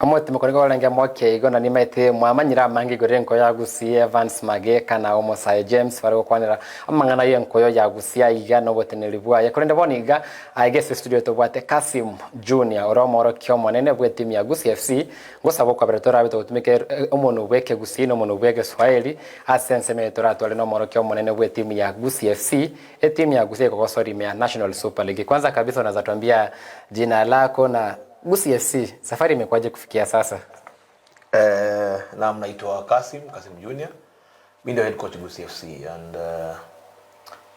Omotimoko nigo orenge moke igo na nimaete mwamanyire amange igoro y'enkoyo ya Gusii Evans Mageka na Omosae James bare gokwanera amang'ana y'enkoyo ya Gusii aiga na oboteneneri bwaye. Korende bono iga aiga ase estudio tobwate Kassim Junior ore omoorokia omonene bw'etimu ya Gusii FC ngosaba okwabera torabe togotumeka omonwe bw'ekegusii na omonwe bw'egeswahili ase ensemo eye toratware na omoorokia omonene bw'etimu ya Gusii FC etimu ya Gusii ekogosora ime ya National Super League. Kwanza kabisa unaweza tuambia jina lako na Gusii FC safari imekuwaje kufikia sasa? Eh, naam naitwa Kasim, Kasim Junior. Mi ndio head coach Gusii FC and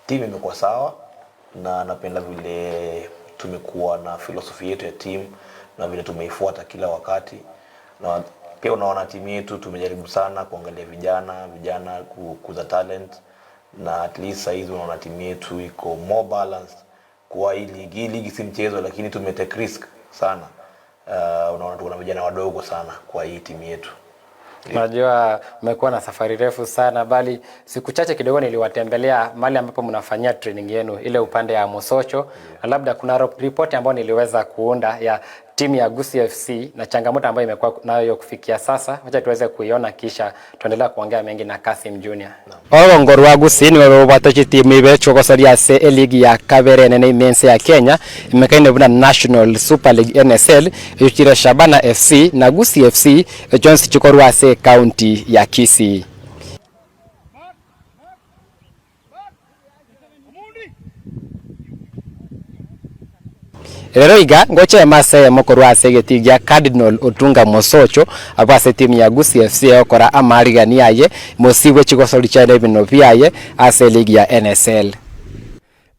team imekuwa sawa na napenda vile tumekuwa na philosophy yetu ya team na vile tumeifuata kila wakati na pia unaona timu yetu tumejaribu sana kuangalia vijana vijana kukuza talent na at least sahizi unaona timu yetu iko more balanced kwa hii ligi. Hii ligi si mchezo, lakini tumetake risk sana. Unaona tuko na vijana wadogo sana kwa hii timu yetu. Unajua mmekuwa na safari refu sana, bali siku chache kidogo niliwatembelea mahali ambapo mnafanyia training yenu ile upande ya Mosocho, na labda kuna ripoti ambayo niliweza kuunda ya timu ya Gusii FC na changamoto ambayo imekuwa nayo kufikia sasa. Wacha tuweze kuiona kisha tuendelea kuongea mengi na Kasim Junior. Orogongo rwa Gusii nigo robwate chitimu ibere chiogosoria ase eligi ya kabere enene ime ense ya Kenya, emekaine buna National Super League NSL, echio chire Shabana FC na Gusii FC, echio chionsi chikorwa ase ekaunti ya Kisii. Rero iga ngochema ase eyemo korwa ase egetii gia Cardinal Otunga Mosocho abwo ase etimu ya Gusii FC egokora amaarigani aye mosibwe chigosori chiaye na ebino biaye ase eligi ya NSL.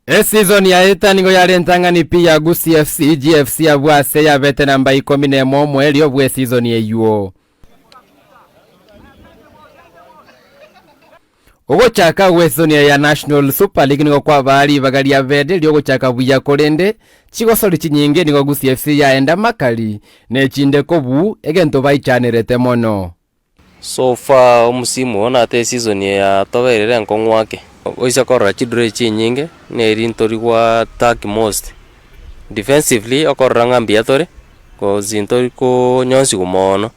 Eseason yaeta nigo yare entang'ani pi ya Gusii FC, GFC abwo ase yabete namba ikomi na emo omoerio bw'eseason eywo. Ogochaka gw'esisoni eye ya National Super League nigo kwabaa ribaga ria bede riogochaka buya korende chigosori chinyinge nigo Gusii FC yaenda makari ne chinde kobuu egento baichanerete mono. So far omusimu oyo nate eseason eye yatobeirire enkong'u ake. Oise korora chidraw echi chinyinge neri ntori gwa attack most. Defensively okorora ng'a mbuya tore coz ntori konyonsigwa mono.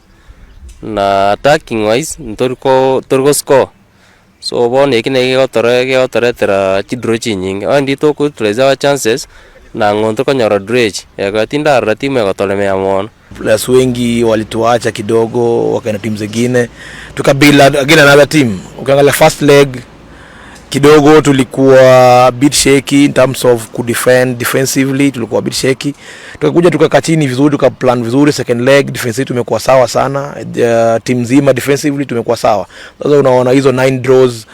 Na attacking wise ntori ko tori go score so bono eki naki gegotore gegotoretera chidraw chinyinge onye ndiri toko utilize our chances nang'o ntokonyora draw echi ekero tindarora timu egotoremea mono. Players wengi walituacha kidogo wakaenda timu zingine tukabuild again another team. Ukiangalia first leg kidogo tulikuwa bit shaky in terms of kudefend defensively, tulikuwa bit shaky. Tukakuja tukakaa chini vizuri, tukaplan vizuri. Second leg defense tumekuwa sawa sana, team nzima defensively tumekuwa sawa. Sasa unaona hizo 9 draws,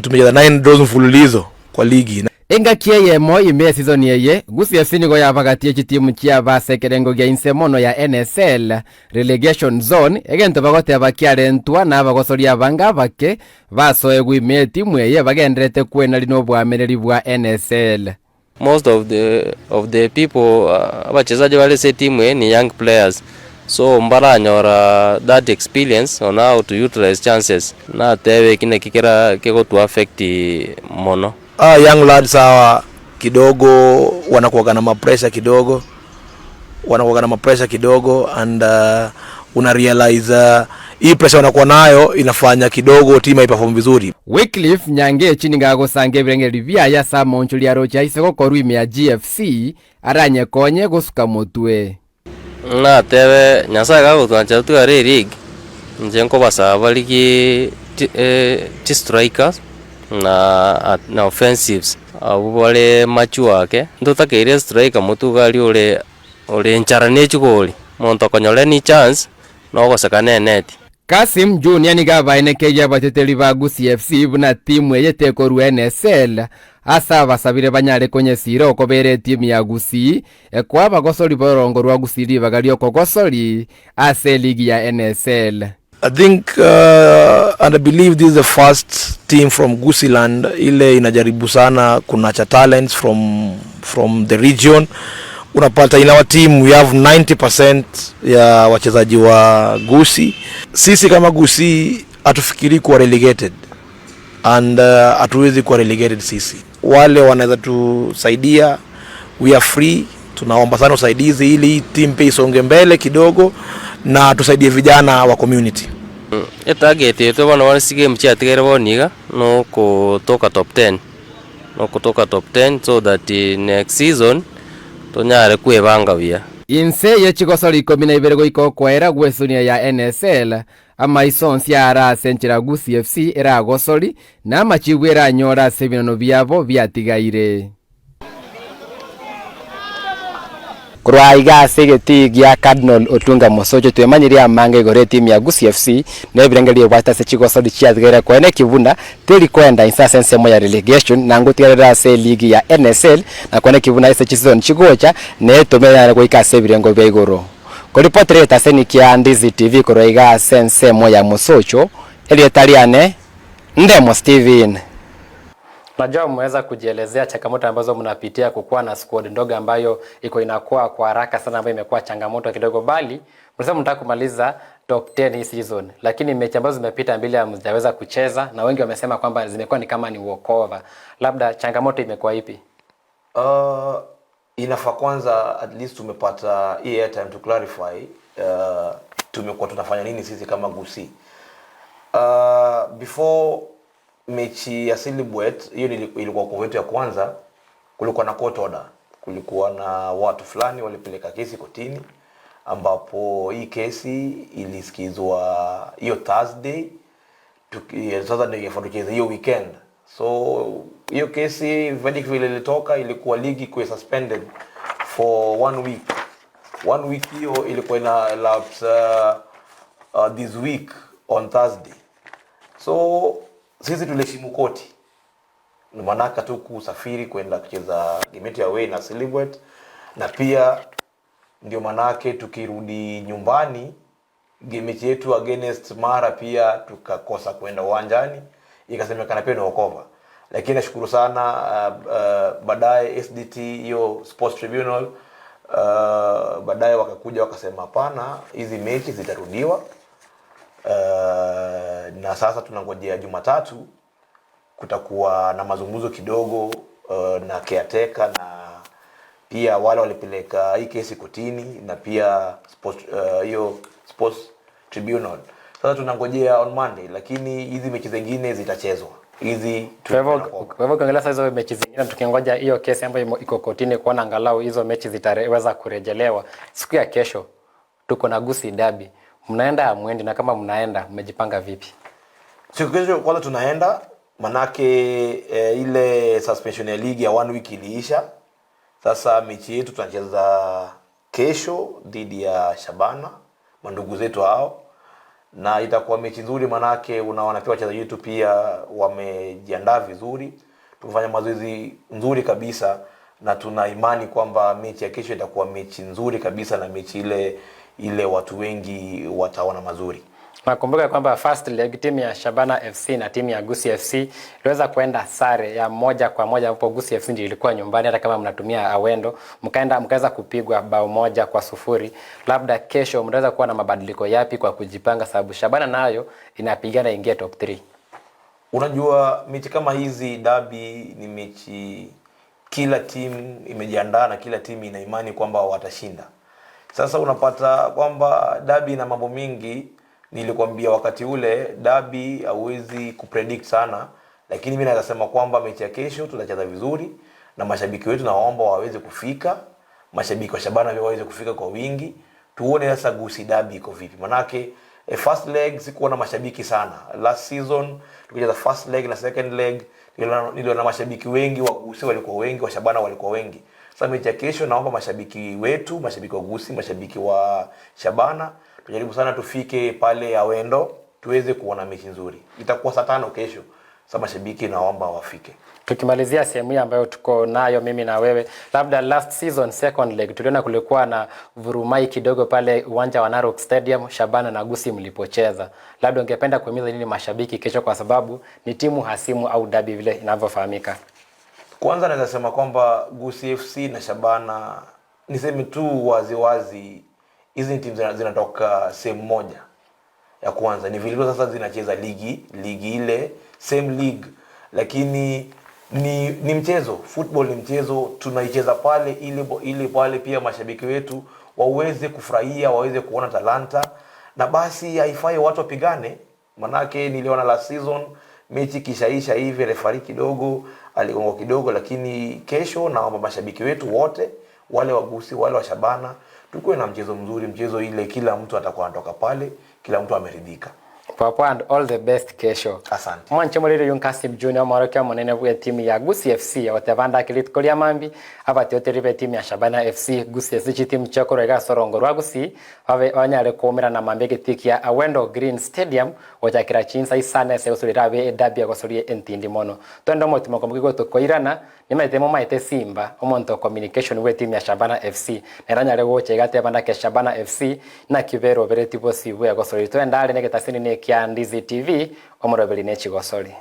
tumecheza 9 draws mfululizo kwa ligi. Engaki eyemo ime esizoni eye, Gusii FC nigo yabagatie chitimu chiaba ase ekerengo gia inse mono ya NSL Relegation Zone, egento bagoteba kiarentwa na abagosoria abange abake basoegwe ime etimu eye bagendererete kwenaria noboamereri bwa NSL. Most of the of the people abachezaji bare ase etimu eye ni young players so mbaranyora that experience on how to utilize chances natebe eki naki kera kegotu affect mono. Ah, young lads hawa kidogo wanakuwaga na mapressure kidogo, wanakuwaga na mapressure kidogo and una realize hii pressure wanakuwa nayo inafanya kidogo team haiperform vizuri. Wycliffe Nyangechi nigo agosanga ebirengererio biaye ase amaonchori aroche aise gokorwa ime ya GFC aranyekonye gosuka motwe. Natebe, Nyasae gagotwanchera tware eligi, inche nkobasaba barigie chistrikers na na offensives abwo bare mature ake, ntotakeire striker motuga aria ore ore enchara ne chigori, monto okonyora any chance, na ogoseka ne eneti. Kassim Junior nigo abaenekeire abateteri ba Gusii FC buna timu eye tekorua NSL ase abasabire banyare konyesira okobera etimu ya Gusii ekoa abagosori b'orongo rwa Gusii ribaga ri'okogosori ase eligi ya NSL. I think and I believe this is the first team from Gusiland ile inajaribu sana kunacha talents from, from the region. Unapata in our team we have 90% ya wachezaji wa Gusii. Sisi kama Gusii hatufikiri kuwa relegated and hatuwezi kuwa relegated sisi. Wale wanaweza tusaidia, we are free. Tunaomba sana usaidizi ili hii team pia isonge mbele kidogo na tusaidie vijana wa community. Etarget yaito bono bono chigame chiatigaire bono iga, na okotoka top ten, na okotoka top ten so that next season tonyare kwebanga buya. Inse ye chigosori ikomi na ibere goika okoera gw'esunia ya NSL, amaiso onsi are ase enchera Gusii FC eragosori, na amachibu eranyore ase ebinano biabo biatigaire. Korwa aiga ase egetii gia Cardinal Otunga Mosocho twemanyirie amange igoro etimu ya Gusii FC na ebirengererio ebwate ase chigosori chiatigaire koene ki buna teri koenda inse ase ensemo ya relegation na ngotigarera ase eligi ya NSL na koene ki buna ase chisizoni chigocha netome enyare goika ase ebirengo bia igoro. Koripotera egetaseni kia Ndizi TV korwa aiga ase ensemo ya Mosocho, erieta riane Ndemo Steven. Najua mmeweza kujielezea changamoto ambazo mnapitia kukuwa na squad ndogo ambayo iko inakuwa kwa haraka sana ambayo imekuwa changamoto kidogo, bali mnasema mnataka kumaliza top 10 hii season, lakini mechi ambazo zimepita mbili hamjaweza kucheza na wengi wamesema kwamba zimekuwa ni kama ni walkover. Labda changamoto imekuwa ipi? Inafaa kwanza at least tumepata hii airtime to clarify tumekuwa tunafanya nini sisi kama Gusii. Before mechi ya Silibwet hiyo ilikuwa kwa wetu ya kwanza, kulikuwa na court order, kulikuwa na watu fulani walipeleka kesi kotini, ambapo hii kesi ilisikizwa hiyo Thursday sasa ndio ingefaa tucheze hiyo weekend. So hiyo kesi verdict vile ilitoka ilikuwa ligi kuwa suspended for one week. One week hiyo ilikuwa ina lapse this week on Thursday. So sisi tuliheshimu koti, ndio maanake tu kusafiri kwenda kucheza game yetu ya away na Silibwet, na pia ndio maanake tukirudi nyumbani game yetu against Mara pia tukakosa kwenda uwanjani, ikasemekana pia ni walkover. Lakini nashukuru sana baadaye SDT hiyo Sports Tribunal baadaye wakakuja wakasema hapana, hizi mechi zitarudiwa. Na sasa tunangojea Jumatatu kutakuwa na mazungumzo kidogo na caretaker na pia wale walipeleka hii kesi kotini na pia hiyo Sports Tribunal. Sasa tunangojea on Monday, lakini hizi mechi zingine zitachezwa. Hizi Kwa hivyo ukiangalia sasa hizo mechi zingine tukingoja hiyo kesi ambayo iko kotini kuona angalau hizo mechi zitaweza kurejelewa. Siku ya kesho tuko na Gusii Derby. Mnaenda hamwendi, na kama mnaenda mmejipanga vipi? Siku kesho kwanza tunaenda manake ile suspension ya ligi ya one week iliisha. Sasa mechi yetu tunacheza kesho dhidi ya Shabana, mandugu zetu hao, na itakuwa mechi nzuri manake unaona pia wachezaji wetu pia wamejiandaa vizuri, tumefanya mazoezi nzuri kabisa, na tuna imani kwamba mechi ya kesho itakuwa mechi nzuri kabisa, na mechi ile watu wengi wataona mazuri. Nakumbuka kwamba first leg timu ya Shabana FC na timu ya Gusii FC iliweza kuenda sare ya 1-1, ambapo Gusii FC ndio ilikuwa nyumbani, hata kama mnatumia Awendo, mkaenda mkaweza kupigwa bao 1-0. Labda kesho mtaweza kuwa na mabadiliko yapi kwa kujipanga, sababu Shabana nayo inapigana ingie top 3? Unajua mechi kama hizi dabi ni mechi kila timu imejiandaa na kila timu ina imani kwamba watashinda. Sasa unapata kwamba dabi ina mambo mingi. Nilikwambia wakati ule dabi hauwezi kupredict sana, lakini mimi naweza sema kwamba mechi ya kesho tutacheza vizuri na mashabiki wetu nawaomba waweze kufika, mashabiki wa Shabana pia waweze kufika kwa wingi, tuone sasa Gusii dabi iko vipi. Manake first leg sikuwa na mashabiki sana. Last season tukicheza first leg na second leg niliona mashabiki wengi wa Gusii walikuwa wengi, wa Shabana walikuwa wengi. Sasa mechi ya kesho naomba mashabiki wetu, mashabiki wa Gusii, mashabiki wa Shabana tujaribu sana tufike pale Awendo tuweze kuona mechi nzuri. Itakuwa saa 5 kesho. Sasa mashabiki naomba wafike. Tukimalizia sehemu hii ambayo tuko nayo mimi na wewe, labda last season second leg tuliona kulikuwa na vurumai kidogo pale uwanja wa Narok Stadium, Shabana na Gusii mlipocheza. Labda ungependa kuhimiza nini mashabiki kesho, kwa sababu ni timu hasimu au dabi vile inavyofahamika? Kwanza naweza sema kwamba Gusii FC na Shabana, niseme tu wazi wazi, hizi ni timu zinatoka sehemu moja. Ya kwanza ni vile sasa zinacheza ligi ile same league, lakini Ni, ni mchezo, football ni mchezo, tunaicheza pale ili, ili pale pia mashabiki wetu waweze kufurahia, waweze kuona talanta, na basi haifai watu wapigane. Manake niliona last season mechi kishaisha hivi, refari kidogo aligonga kidogo, lakini kesho naomba mashabiki wetu wote wale wa Gusii, wale wa Shabana, tukuwe na mchezo mzuri, mchezo ile kila mtu atakuwa anatoka pale, kila mtu ameridhika. Papa and all the best kesho. Asante. Mwanche morire yung Kasim Junior omorokia omonene bwe timu ya Gusii FC oteba ndakire rituko ria mambi abatiotereri be timu ya Shabana FC Gusii FC chitimu chiakorwa iga ase orongo rwa Gusii babe banyare koumerana mambia egetii kia Awendo Green Stadium gochakera chinsa isano ase egosori erabe edabi egosoria entindi mono. Twende omotimo komoki gotokoirana Nimaete momaete Simba, omonto o communication bw'etimu ya Shabana FC, nere anyare gocha iga ateba ndake Shabana FC, naki beroberetie bosio bw'egosori. Twende are negetasini nekia Ndizi TV, omoroberi ne chigosori.